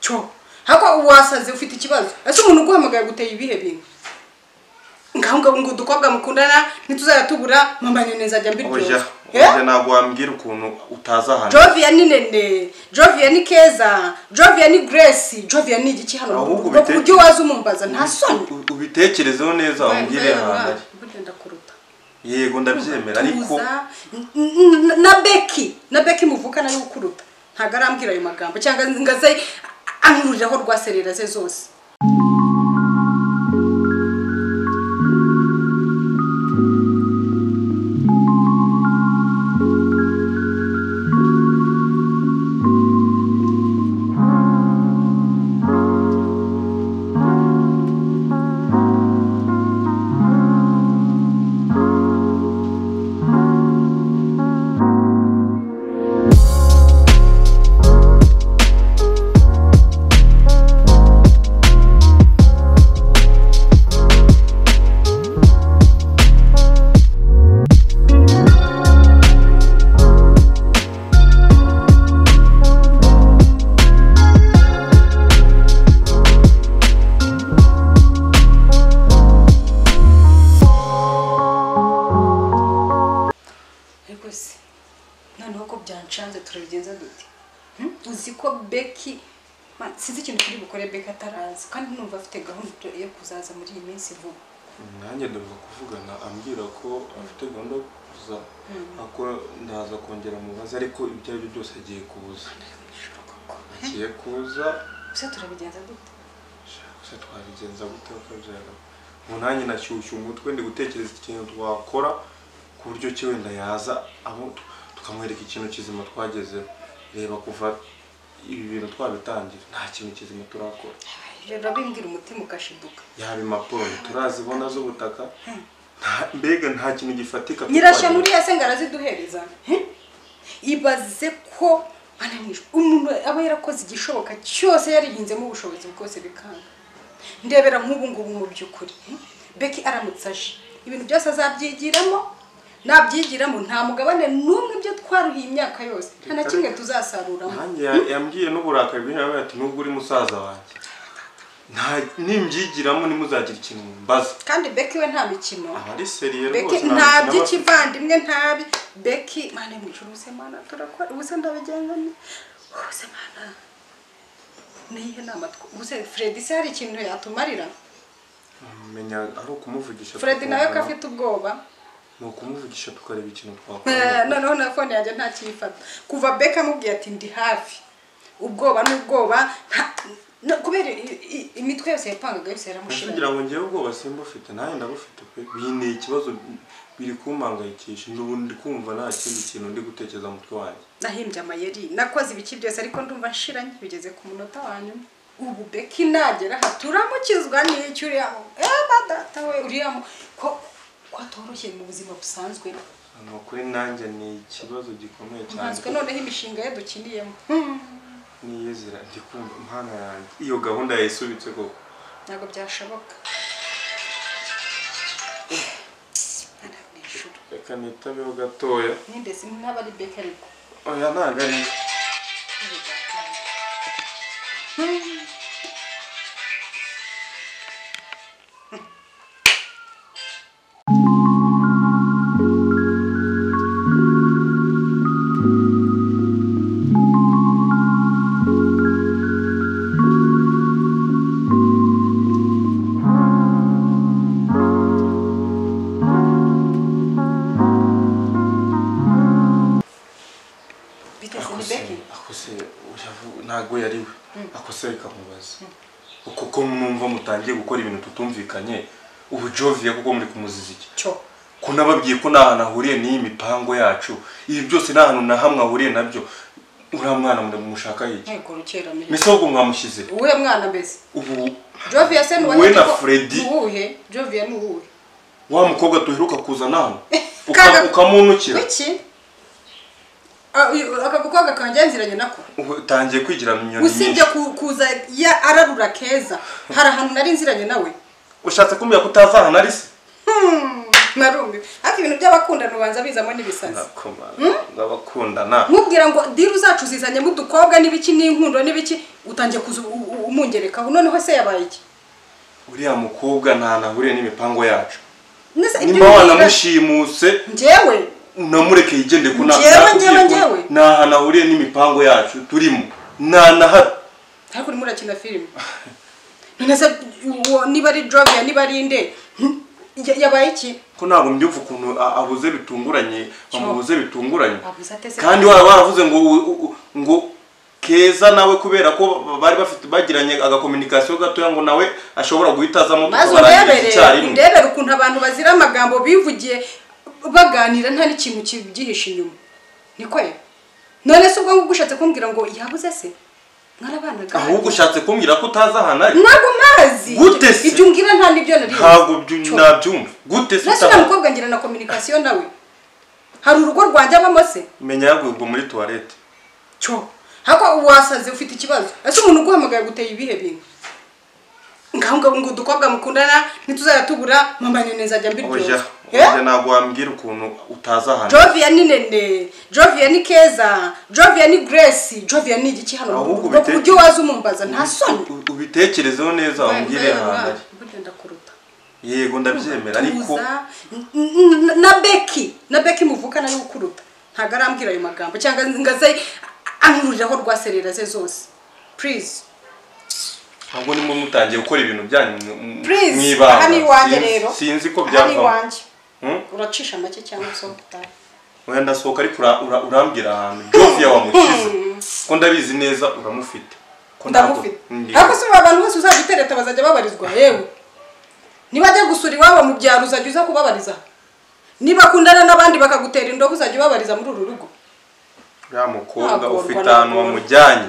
Cyo hako wasaze ufite ikibazo. Ese umuntu uguhamagaye guteye ibihe bintu? Ngaho ngo udukobwa mukundana ntituzajya tubura mama Nene nzajya mbiryoza. Oya ntabwo wambwira ukuntu utaza hano. Jovia ni Nene, Jovia ni Keza, Jovia ni Grace, Jovia ni igiki hano. Ujye waza umumbaza nta soni. Ubitekerezeho neza umbwire hano. Burya ndakuruta. Yego ndabyemera ariko na Becky muvuka nayo ukuruta. Ntago arambwira ayo magambo cyangwa ngaze ankuriraho rwaserera ze zose. Sinzi ikintu kiri bukore Becky ataraza kandi numva afite gahunda yo kuzaza muri iyi minsi vuba. Nanjye ndumva kuvugana ambwira ko afite gahunda yo kuza ako ndaza kongera mubaza ariko ibyo ari byo byose agiye kuza. Agiye kuza. Ese turabigenza dute? Ese twabigenza gute ukabyara? Ngo nanjye nashyushye umutwe ndi gutekereza ikintu twakora ku buryo ki wenda yaza abo tukamwereka ikintu kizima twagezeho. Reba kuva ibi bintu twabitangira nta kintu kizima turakora. Rero bimbwira umutima ukashiduka. Yaba impapuro turazibona z'ubutaka mbega nta kintu gifatika. Nyirashya nuriya se ngaraziduhereza. Ibaze ko bananijwe umuntu aba yarakoze igishoboka cyose yarihinzemo ubushobozi bwose bikanga. Ndebera nk'ubu ngubu mu by'ukuri Becky aramutse aje ibintu byose azabyigiramo nabyigiramo nta mugabane n'umwe ibyo twaruhiye imyaka yose nta na kimwe tuzasaruramo. Nanjye yambwiye n'uburakari bwinshi ati nubwo uri musaza wanjye nta nimbyigiramo nimuzagira ikintu mbaza. Kandi Becky we nta mikino ari seriye rwose nta by'ikivandimwe ntabi Becky mane mwicuruze mana turakora ubuse ndabigenza ni ubuse mana nihe nama ubuse Freddy se hari ikintu yatumarira? Menya ari ukumuvugisha Freddy nawe ko afite ubwoba. Nukumuvugisha tukareba ikintu twakora. Noneho na phone yanjye nta kiyifata. Kuva Becky amubwiye ati ndi hafi. Ubwoba n'ubwoba kubera imitwe yose yapangaga yose yaramushira. Kugira ngo ngewe ubwoba simba ufite nawe ndabufite pe. Bine ikibazo biri kumpangayikisha n'ubundi kumva nta kindi kintu ndi gutekereza mu mutwe wanjye. Nahimbye amayeri nakoze ibiki byose ariko ndumva nshiranye bigeze ku munota wanyu. Ubu Becky nagera haturamukizwa n'icyo uriya data we uriya ko kwatoroshye mu buzima busanzwe. Hano kuri nanjye ni ikibazo gikomeye cyane. Nsanzwe noneho imishinga ye dukiniyemo. Niyezera ndi kumva impano yanjye. Iyo gahunda yayisubitse koko. Ntabwo byashoboka. Reka nitabeho gatoya. Ninde sinaba ari Becky ariko. Oya ntabwo ari. Ntago yari we akose kamubaza kuko mwumva mutangiye gukora ibintu tutumvikanye ubu Jovia kuko muri kumuziza iki cyo ko nababwiye ko nta hantu ahuriye n'iyi mipango yacu ibi byose nta hantu na hamwe ahuriye nabyo uriya mwana mushaka iki yego rukera mbere mbese ahubwo mwamushyize uwe mwana mbese ubu Jovia se nuwe na Freddy uwuhe Jovia ni uwuhe wa mukobwa duheruka kuzana hano ukamunukira iki akagukobwa kanjye nziranye nako utangiye kwigira minyoni usibye kuza ya ararura keza hari ahantu nari nziranye nawe ushatse kumbwira ko utaza ahantu ari se Narumiwe ariko ibintu by'abakundana ubanza bizamo n'ibisazi ndabakundana nkubwira ngo diru zacu zizanye mu dukobwa n'ibiki n'inkundo n'ibiki Utangiye kuza umungerekaho noneho se yabaye iki? Uriya mukobwa nta nahuriye n'imipango yacu. Nimba wanamushimuse njyewe unamureke yigende ko njyewe nta nahuriye n'imipango yacu turimo. Nta na hato. Ariko urimo urakina filime. None se niba ari Jovia niba ari inde yabaye iki? Ko ntabwo mbyumva ukuntu abuze bitunguranye, bamubuze bitunguranye. Kandi waravuze ngo Keza nawe kubera ko bari bafite bagiranye agakomunikasiyo gatoya ngo nawe ashobora guhita azamo tukabarangiza icyarimwe. Ndebere ukuntu abantu bazira amagambo bivugiye baganira nta n'ikintu kibyihishe inyuma. Niko ye? None se ubwo ngushatse kumbwira ngo yabuze se? Mwarabanaga. Ahubwo ushatse kumbwira ko utaza ahantu ari? Ntabwo mazi. Gute se? Ibyo umbwira nta nibyo nari. Ntabwo nabyumva. Gute se? Nase mukobwa ngira na communication nawe. Hari urugo rwanjye abamo se? Menya yaguye ubwo muri toilette. Cyo. Hako wasaze ufite ikibazo. Ese umuntu uguhamagaye guteye ibihe bintu? Ngaho ngo dukobwa mukundana ntituzajya tubura mama nene nzajya mbiryoza. Oya ntabwo wambwira ukuntu utaza hano. Jovia ni Nene, Jovia ni Keza, Jovia ni Grace, Jovia ni igiki hano. Ujye waza umumbaza nta soni. Ubitekerezeho neza umbwire hano. Burya ndakuruta. Yego ndabyemera ariko na Becky muvuka nayo ukuruta. Ntago arambwira ayo magambo cyangwa ngaze ankuriraho rwaserera ze zose. Please. Ntabwo nimwe mutangiye gukora ibintu byanyu mwibanga. Aha ni iwanjye rero. Sinzi ko byavamo. Aha ni iwanjye. Uracisha make cyangwa usohoka utahe? Oya ndasohoka ariko urambwira ahantu Jovia wamukize. Ko ndabizi neza uramufite. Ko ndamufite. Ariko se abantu bose uzajya bazajya babarizwa yewe. Niba ajya gusura iwabo mu byaro uzajya uza kubabariza. Niba akundana n'abandi bakagutera indobo uzajya ubabariza muri uru rugo. Ya mukobwa ufite ahantu wamujyanye.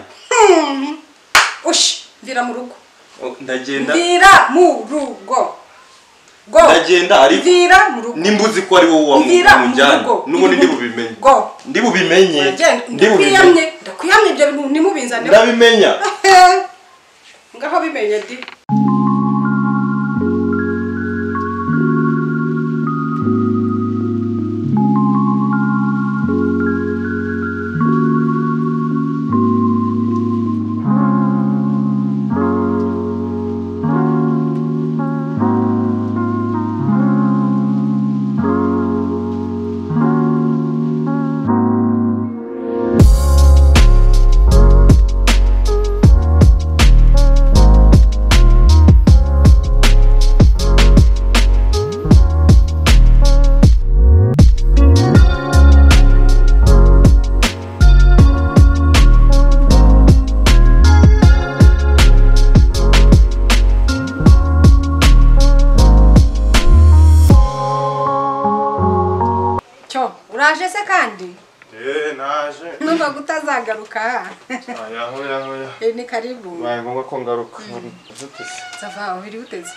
Ushi mvira mu rugo. Ndagenda. Mvira mu rugo. Go. Ndagenda ariko mvira mu rugo. Nimbuzi ko ari wowe wamujyanye. Nubundi ndi bubimenye. Go. Ndi bubimenye. Ndi bubimenye. Ndakwiyamye ibyo bintu nimubinzane. Ndabimenya. Ngaho bimenye di. Uraje se kandi? Naje. Numva gutazagaruka. Aya hoya. Ni karibu. Baye ngombwa ko ngaruka. Sava biri uteze.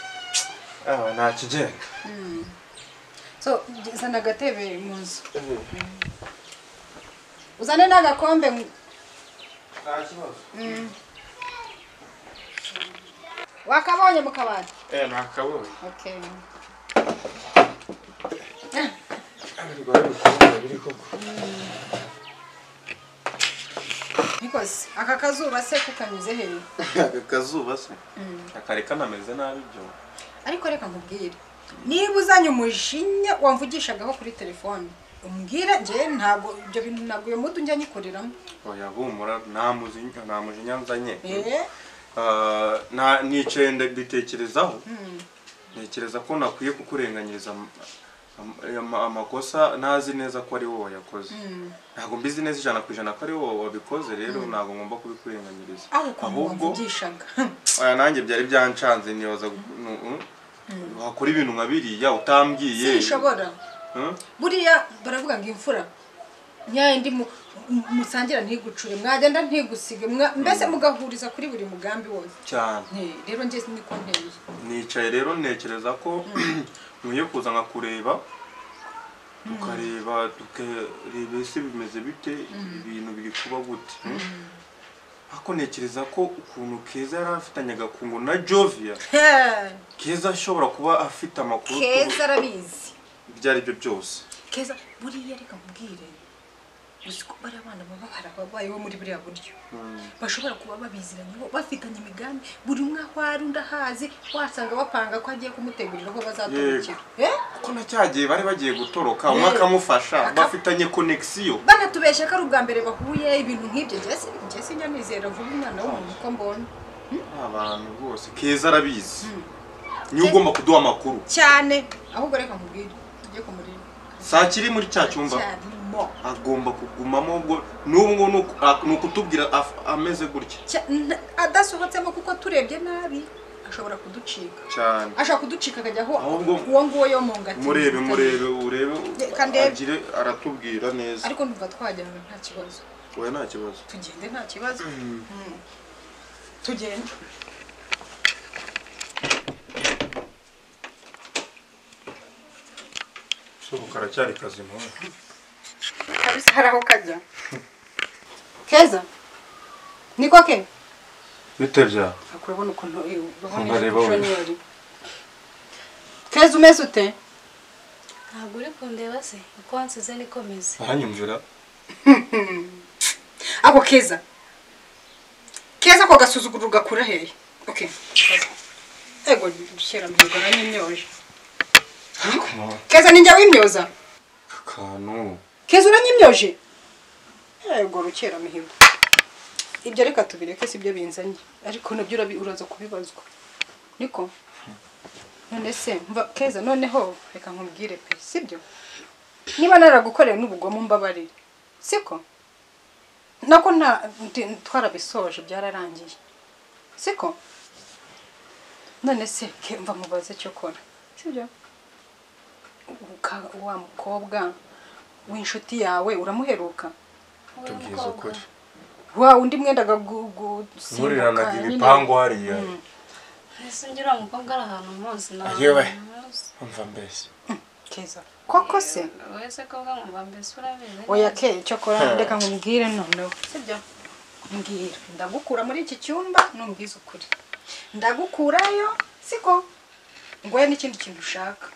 Ah nta kigenda. So zana agatebe mu nzu. Uzane n'agakombe. Nta kibazo. Wakabonye mu kabati? Nakabonye. Okay. Nikoze aka kazuba se kukanyuze he? Aka kazuba se akareka nameze nabi byo. Ariko reka nkubwire, niba uzanye umujinya wamvugishagaho kuri telefone umbwira nje ntago ibyo bintu naguye mudu njya nyikoreramo. Oya humura nta mujinya nzanye. Na nicaye ndabitekerezaho. Ntekereza ko nakwiye kukurenganyiriza amakosa ntazi neza ko ari wowe wayakoze. Ntabwo mbizi neza 100% ko ari wowe wabikoze, rero ntabwo ngomba kubikurenganyiriza. Ahubwo oya nanjye byari byancanze niyoza wakora ibintu nka biriya utambwiye. Sinshobora. Buriya baravuga ngo imfura nyayindi musangira ntigucure mwagenda ntigusige mbese mugahuriza kuri buri mugambi wose cyane. Rero nje niko nteye. Nicaye rero ntekereza ko nkwiye kuza nkakureba tukareba ese bimeze bite, ibintu biri kuba gute. Ako ntekereza ko ukuntu Keza yari afitanye agakungu na Jovia, Keza ashobora kuba afite amakuru. Keza arabizi ibyo ari byo byose. Keza buriya reka nkubwire, Uzi ko bari abana baba barababayeho muri buriya buryo. Bashobora kuba babiziranyeho, bafitanye imigambi, buri umwe aho ari undi ahazi, wasanga bapanga ko agiye kumutegurira aho bazatorokera. Kuko na cyagiye bari bagiye gutoroka, umwe akamufasha, bafitanye connection. Banatubeshya ko ari ubwa mbere bahuye, ibintu nk'ibyo. Njye sinjya nizera vuba umwana w'umuntu uko mbona. Abantu bose Keza arabizi. Niwe ugomba kuduha amakuru. Cyane. Ahubwo reka nkubwire, tujye kumureba. Saa kiri muri cya cyumba. Agomba kugumamo ubwo n'ubu ngo nukutubwira ameze gutya. Adasohotsemo kuko turebye nabi ashobora kuducika. Cyane. Ashobora kuducika akajya aho uwo nguwo yo mu ngati. Murebe urebe agire aratubwira neza. Ariko ndumva twajyana nta kibazo. Oya nta kibazo. Tugende nta kibazo. Tugende. Sobo karacyari kazima. Kabisa haraho kajya. Keza. Niko ke? Bite bya? Akurabona ukuntu urabona. Keza umeze ute? Ntabwo uri kundeba se, uko wansize niko meze. Aranyumvira. Ako Keza. Keza ko gasuzuguro gakura hehe? Okay. Ego shyira mbigo aranyimyoje. Keza ninjya wimyoza? Kanu. Keza uranyimyoje? Ego rukera mihigo. Ibyo reka tubireke sibyo binzanye. Ariko nabyo uraza kubibazwa. Niko? None se mva Keza noneho reka nkubwire pe sibyo? Niba naragukoreye n'ubugome mbabarire. Siko? Nako nta twarabisoje byararangiye. Siko? None se mva mubaze cyo kora. Sibyo? Wa mukobwa w'inshuti yawe uramuheruka? Tubwize ukuri. Wa undi mwendaga gusimbuka ibipangu hariya. Ese ngira umukobwa ari ahantu muzi na. Yewe. Umva mbese. Keza. Koko se? Wese kobwa ngumva mbese urabizi. Oya ke cyo kora ndeka nkubwire noneho. Sibyo? Mbwira. Ndagukura muri iki cyumba numbwiza ukuri. Ndagukurayo siko? Ngoye n'ikindi kintu ushaka.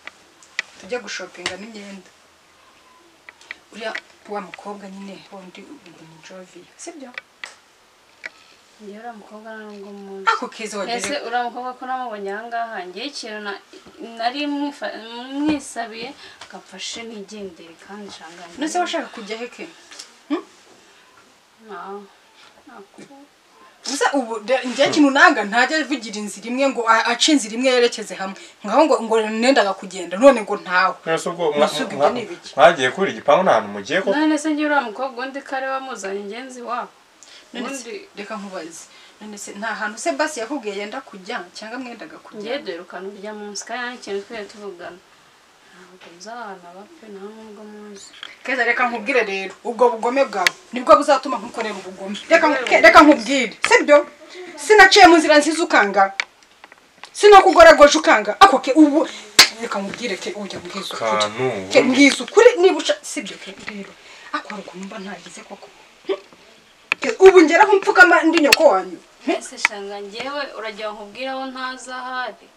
Tujya gushopinga n'imyenda. Uriya wa mukobwa nyine wundi ni Jovi. Sibyo? Ngiye uriya mukobwa ntabwo muzi. Ako Keza wagere. Ese uriya mukobwa ko namubonye aha ngaha ngiye ikintu nari mwisabiye agapfashe nigendere kandi nshanganye. None se washaka kujya heke? Gusa ubu ngiye kintu nanga ntajya avugira inzira imwe ngo ace inzira imwe yerekeze hamwe. Ngaho ngo nendaga kugenda none ngo ntawe. Nese ubwo mwagiye kuri igipangu nta hantu mugiye ko. None se ngiye uriya mukobwa undi kare wamuzanye ingenzi wabo. None reka nkubaze. None se nta hantu se basi yakubwiye yenda kujya cyangwa mwendaga kujya? Ngiye duherukana urya munsi kandi nta kintu twari tuvugana. Ntabwo nzahana bapfe nta nubwo muzi. Keza reka nkubwire rero ubwo bugome bwawe nibwo buzatuma nkukorera ubugome. Reka nkubwire sibyo? Sinaciye mu nzira nziza ukanga. Sinakugoragoje ukanga. Ako ke ubu reka nkubwire ke ujya mbwiza ukuri. Ke mbwiza ukuri niba sibyo ke rero. Ako hari ukuntu mba ntagize koko. Ubu ngeraho mpfukama ndi nyoko wanyu. Ese shanga ngewe uragira nkubwire aho ntaza ahari.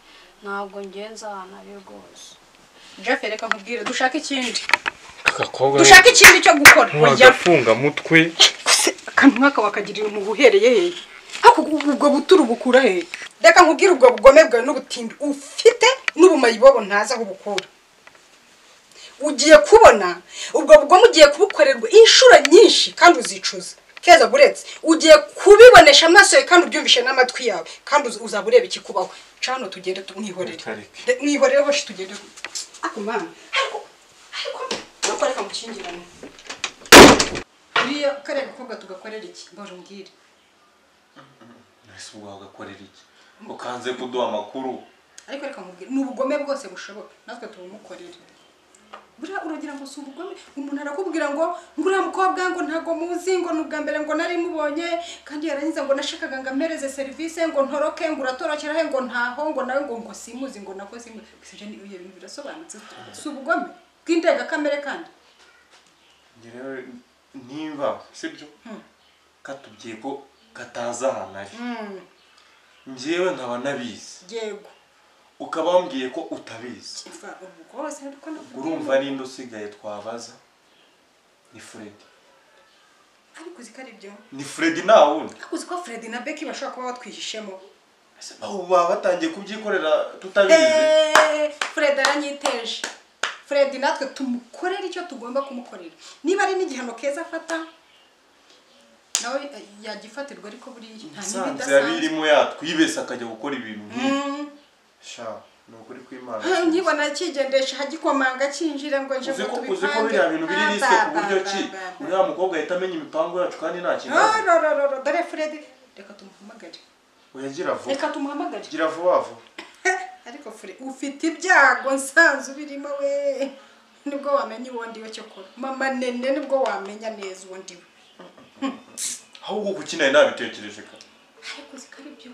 Ntabwo ngenza ahantu ari rwose. Jeff reka nkubwire dushaka ikindi. Kakobwa. Dushaka ikindi cyo gukora. Oya mutwe. Akantu nkaka wakagirira mu buhereye hehe. Ako ubwo buturu bukura hehe. Reka nkubwire ubwo bugome bwawe n'ubutindi ufite n'ubumayibobo ntaza aho bukura. Ugiye kubona ubwo bugome ugiye kubukorerwa inshuro nyinshi kandi uzicuza. Keza buretse ugiye kubibonesha amaso yawe kandi ubyumvishe n'amatwi yawe kandi uzaba ureba ikikubaho. Cano tugende tumwihorere. Mwihorere hoshi tugende. Ako mama. Ariko reka mukingirane. Uriya kare gakobwa tugakorera iki? Mbaje umbwire. Nese ubwo agakorera iki? Ukanze kuduha amakuru. Ariko reka nkubwire ni ubugome bwose bushoboka natwe tubumukorere. Buriya uragira ngo si ubugome umuntu arakubwira ngo nguriya mukobwa ngo ntago muzi ngo nubwa mbere ngo nari mubonye kandi yarangiza ngo nashakaga ngo ampereze service ngo ntoroke ngo uratorokera he ngo ntaho ngo nawe ngo simuzi ngo nako simuzi. Gusa ni ibyo bintu birasobanutse si ubugome bw'indengakamere kandi. Njyewe niba sibyo katubwiye ko kataza ahantu ari. Njyewe nkaba nabizi. Yego. Ukaba wambwiye ko utabizi. Urumva ninde usigaye twabaza? Ni Fred. Ariko uzi ko ari byo. Ni Freddy nta wundi. Ariko uzi ko Freddy na Becky bashobora kuba batwihishemo. Aho baba batangiye kubyikorera tutabizi. Freddy aranyiteje. Freddy natwe tumukorera icyo tugomba kumukorera. Niba ari n'igihano keza afata nawe yagifatirwa, ariko buriya nta n'ibidasanzwe yabirimo yatwibesa akajya gukora ibintu nk'ibi. Sha ni ukuri kw'Imana. Nkibona kigendesha hagikomanga kinjira ngo nje ngo tubipange. Uzi ko biriya bintu biri riske ku buryo ki uriya mukobwa ahita amenya imipango yacu kandi nta kintu azi. No, dore Freddy, reka tumuhamagare. Oya gira vuba. Reka tumuhamagare. Gira vuba vuba. Ariko Freddy ufite ibyago nsanze ubirimo we. Nibwo wamenya uwo ndiwe cyokora. Mama Nene nibwo wamenya neza uwo ndiwe. Ahubwo kuki nawe nabitekereje ka. Ariko uzi ko ari byo.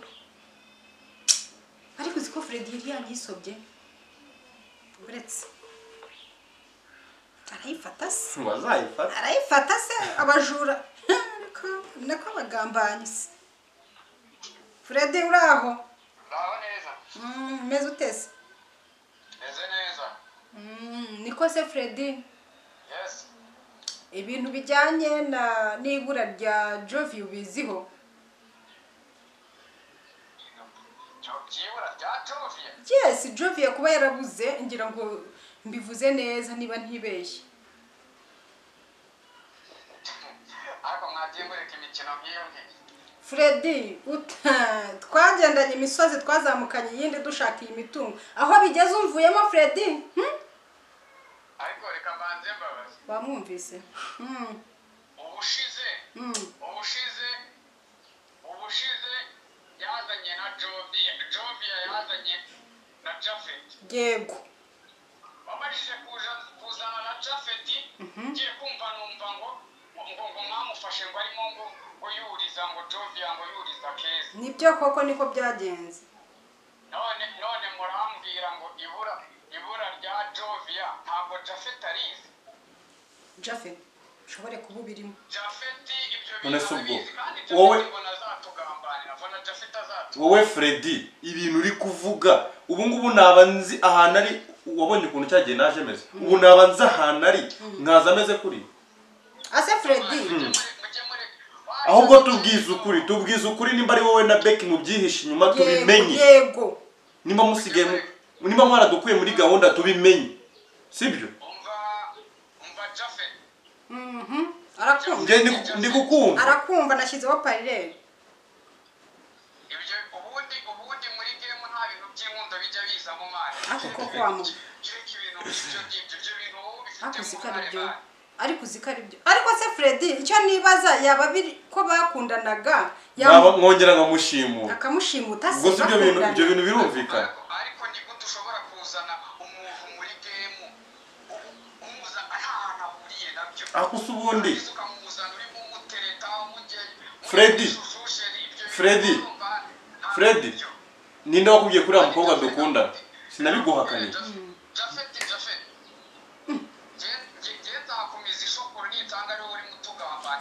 Ariko uzi ko Freddy yari yanyisobye. Uretse arayifata se. Wazayifata. Arayifata se abajura. Ariko nako abagambanye se. Freddy uraho? Uraho neza. Meze utese? Meze neza. Niko se Freddy? Yes. Ibintu bijyanye na n'ibura rya Jovi ubiziho? Yes, Jovi kuba yarabuze ngira ngo mbivuze neza niba ntibeshye. Ariko mwagiye mureka imikino nk'iyo ngiyo. Freddy, twagendanye imisozi twazamukanye yindi dushaka iyi mitungo. Aho bigeze umvuyemo Freddy? Ariko reka mbanze mbabaze. Wamwumvise? Ubushize yazanye na Jovia, Jovia yazanye na Jafet. Yego. Bamajije kuzana na Jafet, ngiye kumva numva ngo mwamufashe ngo arimo ngo yuriza ngo Jovia ngo yuriza Keza. Nibyo koko niko byagenze. None murambwira ngo ibura rya Jovia ntabwo Jafet arizi. Jafet ushobore kuba ubirimo. Jafet ibyo bintu kandi wowe wowe Freddy ibintu uri kuvuga ubu ngubu naba nzi ahantu ari, wabonye ukuntu cyagiye naje meze. Ubu naba nzi ahantu ari nkaza ameze kuri ase Freddy. Ahubwo tubwize ukuri nimba ari wowe na Becky mubyihishe inyuma tubimenye. Yego. Nimba musigaye nimba mwaradukuye muri gahunda tubimenye. Sibyo? Umva Jafet. Arakumva. Nge ndi kukumva. Arakumva nashyizeho parire. Ibyo ubundi muri game nta bintu by'inkundo bijya biza mu mana. Ariko koko wamu. Ibyo bintu Ariko uzi ko ari byo. Ariko se Freddy icyo nibaza yaba biri ko bakundanaga yaba mwongera nkamushimura. Akamushimuta se. Ubwo ibyo bintu birumvikana. Ariko ni gute ushobora kuzana umuntu muri game umuza ahantu ahuriye nabyo. Ako se ubundi Freddy ninde wakubwiye kuri mukobwa dukunda? Sinabiguhakaniye.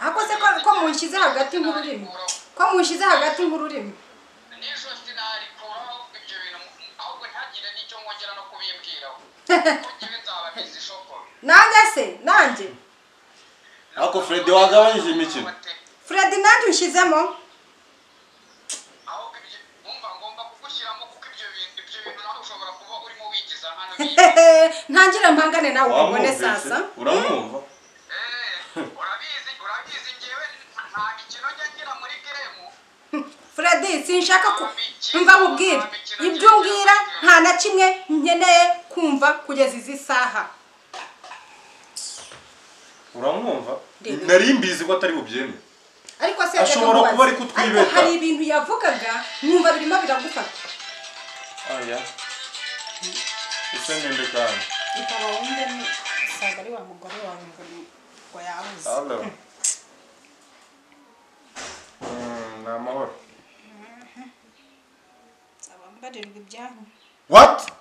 Ako se ko munshyize hagati nk'ururimi. Ko munshyize hagati nk'ururimi. N'ejo sinarikuraho ibyo bintu ahubwo ntagire n'icyo mwongera no kubimbwiraho. Ko ngiye nzabamiza ishokoro. Nanjye se nanjye. Ako Freddy wagabanyije imikino. Freddy nanjye unshyizemo. Ahubwo ibyo umva ngomba kugushyiramo kuko ibyo bintu nawe ushobora kuba urimo wigiza hano. Ntangira mpangane nawe ubone sasa. Uramwumva? Urabizi ngewe nta mikino njya ngira muri game. Freddy sinshaka ko mva mubwira ibyo umbwira nta na kimwe nkeneye kumva kugeza izi saha. Uramwumva? Nari mbizi ko atari bubyemere. Ariko se ashobora kuba ari kutwibeta. Hari ibintu yavugaga numva birimo biragufata. Aya. Ese nende kandi. Itaba wumve ni saga ari wa mugore wawe ngo yabuze. Hello. Ni amahoro. Nzaba mbarirwa ibyanyu. What?